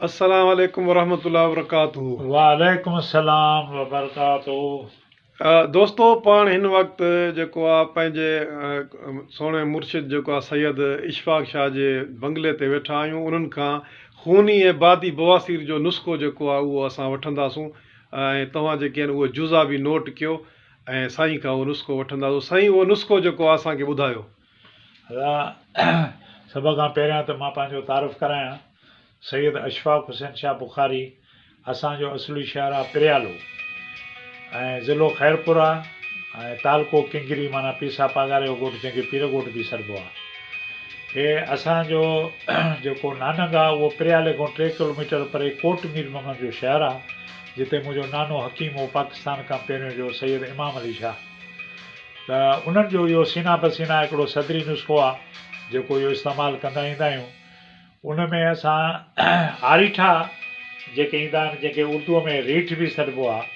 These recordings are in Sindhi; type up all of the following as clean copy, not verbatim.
السلام عليڪم ورحمة الله وبرڪاته. وعليڪم السلام وبرڪاته. دوستو پاڻ هن وقت جيڪو آ پنهنجي سهڻي مرشد جيڪو آ سيد اشفاق شاهه جي بنگلي تي ويٺا آهيون انهن کان خوني ۽ بادي بواسير جو نسخو جيڪو آ اهو اسان وٺنداسون ۽ توهان جيڪي آهن اهي جزا به نوٽ ڪيو ۽ سائين کان اهو نسخو وٺنداسون سائين اهو نسخو جيڪو آ اسان کي ٻڌايو. ادا سڀ کان پهريان ته مان پنهنجو تعارف ڪرايان سيد اشفاق حسين شاهه بخاري اسان جو اصلي شهر آ پريالو ۽ ضلعو خيرپور آ ۽ تعلقو ڪنگري معنيٰ پيسا پاڳاري جو ڳوٺ جنهن کي پير ڳوٺ به سڏبو آ. هي اسان جو جيڪو ناننگ آ اهو پريالي کان ٽي ڪلوميٽر پري ڪوٽ مير محمد جو شهر آ جتي منهنجو نانو حڪيم هو پاڪستان کان پهريون جو سيد امام علي شاهه ته انهن جو اهو سينا بسينا هڪڙو صدري نسخو آ جيڪو اهو استعمال ڪندا ايندا آهيون. ان ۾ اسان آريٺا جيڪي ايندا آهن جنهن کي اردوء ۾ ريٺ به سڏبو آهي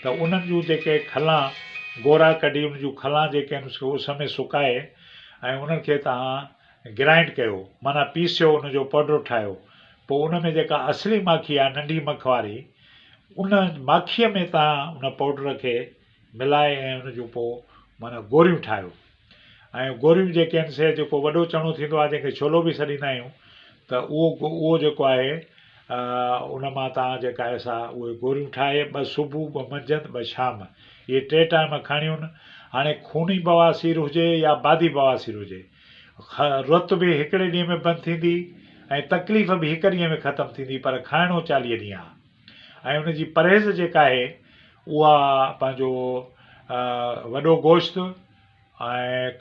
ته انهن جون جيڪي کلان گورا ڪڍي ان جون کلان جيڪي آهن سي اس ۾ سڪائي ۽ انهن کي توهان گرائنڊ ڪيو معنيٰ پيسيو ان جو پوڊر ٺاهيو پوء ان ۾ جيڪا اصلي ماکي آهي ننڍي مک واري ان ماکيء ۾ توهان ان پوڊر کي ملائي ۽ ان جون پوء معنيٰ گوريون ٺاهيو ۽ گوريون جيڪي آهن سي جيڪو وڏو چڻو ٿيندو آهي جنهن کي ڇولو به سڏيندا آهيون ته اهو اهو جيڪو آهي ان مان توهان جيڪا آهي سا اهي گوريون ٺاهي ٻه صبح ٻه منجهند ٻه شام اهي ٽي ٽائيم کڻيون هاڻي خوني بواسير هجي يا بادي بواسير هجي رت به هڪڙي ڏينهن ۾ بند ٿيندي ۽ تڪليف به هڪ ڏينهن ۾ ختم ٿيندي پر کائڻو 40 ڏينهن آهي. ۽ ان جي پرهيز جيڪا آهي اها پنهنجو وڏو گوشت ۽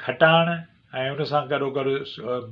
کٽاڻ ۽ ان سان گڏو گڏ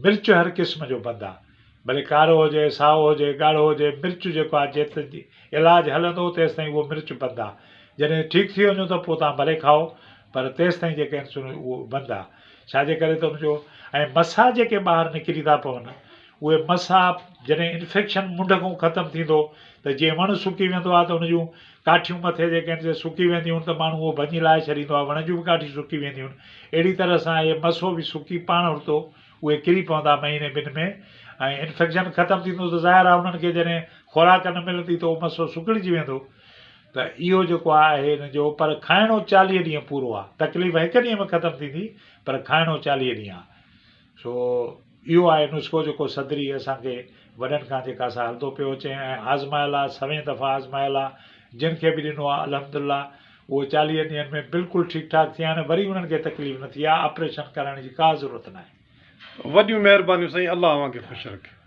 مرچ هر قسم جو بند آهي ڀلي ڪارو هجي سائو هجي ڳاڙهو هجي مرچ جيڪو آهي جيتائين علاج هلندو تيستائين اهو مرچ بند آهي جڏهن ٺيڪ ٿي وڃو ته پوء توهان ڀلي کائو پر تيستائين جيڪي آهن سو اهو بند آهي ڇاجي ڪري ته ان جو ۽ مسا جيڪي ٻاهر نڪري ٿا پون اهي مسا جڏهن انفيڪشن منڍ کان ختم ٿيندو ته جيئن وڻ سڪي ويندو آهي ته ان جون ڪاٺيون مٿي جيڪي آهن سي سڪي وينديون آهن ته ماڻهو اهو ڀڃي لاهي ڇڏيندو آهي وڻ جون به ڪاٺيون سڪي وينديون آهن اهڙي طرح سان اهي مسو به سڪي پاڻ هرتو اهي ڪري پوندا مهيني ٻن ۾ ۽ انفيڪشن ختم ٿيندو ته ظاهر آهي انهن کي جڏهن خوراڪ نه ملندي ته اهو مسو سڪڙجي ويندو ته اهو جيڪو آهي هن جو پر کائڻو 40 ڏينهن پورو آهي تڪليف هڪ ڏينهن ۾ ختم ٿيندي پر کائڻو 40 ڏينهن آهي. سو اهو آهي نسخو جيڪو صدري اسان کي وڏن کان جيڪا سا هلندو پيو اچي ۽ آزمايل آ سوين دفعا آزمايل آ جن کي به ڏنو آ الحمدالله اهو 40 ڏينهن ۾ بلڪل ٺيڪ ٺاڪ ٿيا آهن وري انهن کي تڪليف نه ٿي آ آپريشن ڪرائڻ جي ڪا ضرورت ناهي. وڏيون مهربانيون سائين الله اوهان کي خوش رکي.